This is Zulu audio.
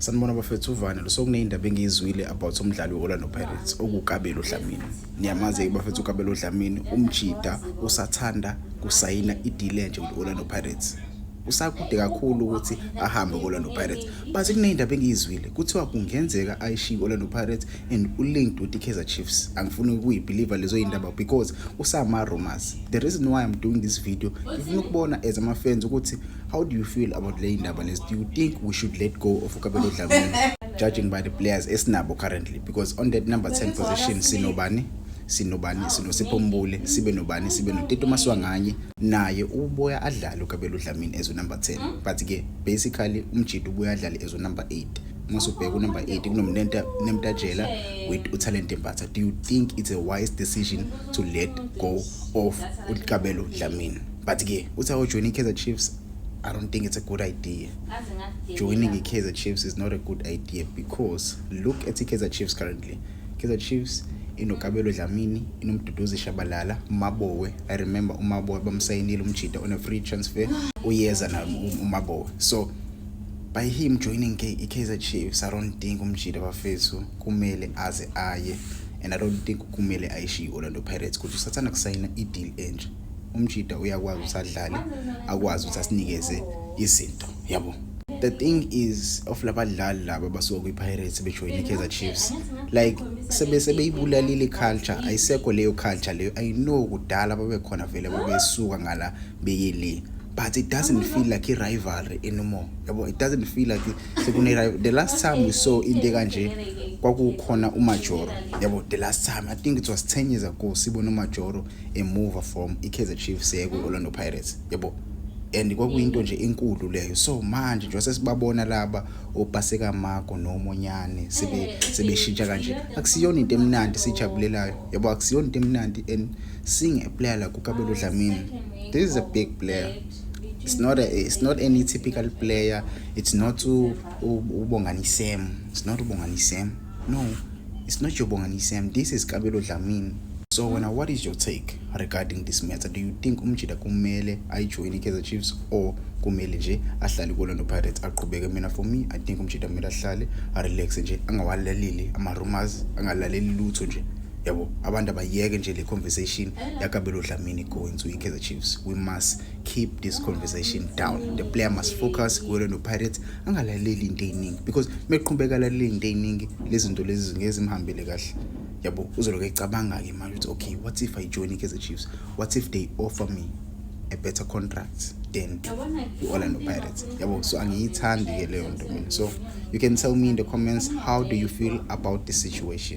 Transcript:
Sanibona bafethu, uvane lo. Sokuneyindaba engiyizwile about umdlali we-Orlando Pirates okuKabelo Dlamini. Niyamazi-ke bafethu uKabelo Dlamini, umjida usathanda kusayina i-deal entsha with-Orlando Pirates. Usakude kakhulu ukuthi ahambe ku-Orlando Pirates. But kuneyindaba engiyizwile, kuthiwa kungenzeka ayishiye i-Orlando Pirates and u-linked with i-Kaizer Chiefs. Angifuni ukuyibelieve lezo yindaba because usama-rumors. The reason why I'm doing this video, ngifuna ukubona as ama-fans ukuthi how do you feel about le indaba lezi? Do you think we should let go of uKabelo Dlamini, judging by the players esinabo currently? Because on that number 10 position sinobani? Sinobani? SinoSipho Mbule, sibe nobani? Sibe noTito Maswanganye, naye ubuya adlale uKabelo Dlamini as number 10, but ke basically umjida ubuya adlale as number 8. Uma ubheka unumber 8 kunoMnenta Nemtajela with uTalent Mbatha. Do you think it's a wise decision to let go of uKabelo Dlamini? But ke uthi awu-join i-Kaizer Chiefs, I don't think it's a good idea. Joining the Kaizer Chiefs is not a good idea because look at the Kaizer Chiefs currently. Kaizer Chiefs inoKabelo Dlamini, inoMduduzi Shabalala, uMaboe. I remember uMaboe bamsayinile umjida on a free transfer. Uyeza na uMaboe. So by him joining i-Kaizer Chiefs, I don't think umjida bafethu kumele aze aye and I don't think kumele ayishiye Orlando Pirates ukuthi usathanda kusayina i-deal entsha. Umjida uyakwazi ukuthi adlale, akwazi ukuthi asinikeze izinto, yabo. The thing is of labadlali laba basuka kwi-Pirates bejoyina i-Kaizer Chiefs, like sebe sebeyibulalile i-culture, ayisekho leyo culture leyo. I know kudala babekhona vele, babesuka ngala beye le, but it doesn't feel like i-rivalry anymore, yabo. It doesn't feel like sekune. The last time we saw into kanje kwakukhona uMajoro, yabo. The last time, I think it was 10 years ago, sibona uMajoro emove from i-Kaizer Chiefs eye ku-Orlando Pirates, yabo, and kwakuyinto nje enkulu leyo. So manje nje sesibabona laba oPaseka Mako noMonyane sebeshintsha kanje, akusiyona into emnandi sijabulelayo, yabo, akusiyona into emnandi. And seeing a player like uKabelo Dlamini, this is a big player. It's not any typical player. It's not uBongani Sam. It's not uBongani Sam. No, it's not your Bongani Sam. This is Kabelo Dlamini. So wena, what is your take regarding this matter? Do you think umjida kumele ayijoyine i-Kaizer Chiefs or kumele nje ahlale ku-Orlando Pirates aqhubeke? Mina, for me, I think umjida kumele ahlale, arelaxe nje, angawalaleli ama-rumors, angalaleli lutho nje, yabo. Abantu abayeke nje le conversation yaKabelo Dlamini going to i-Kaizer Chiefs. We must keep this conversation down. The player must focus ku-Orlando Pirates, angalaleli into ey'ningi because meqhubeka alaleli into ey'ningi, lezi zinto lezi ngeke zimhambele kahle, yabo. Uzoloku ecabanga-ke manje ukuthi, "Okay, what if I join i-Kaizer Chiefs? What if they offer me a better contract than i-Orlando Pirates?" Yabo. So angiyithandi-ke leyo nto mina. So you can tell me in the comments, how do you feel about this situation?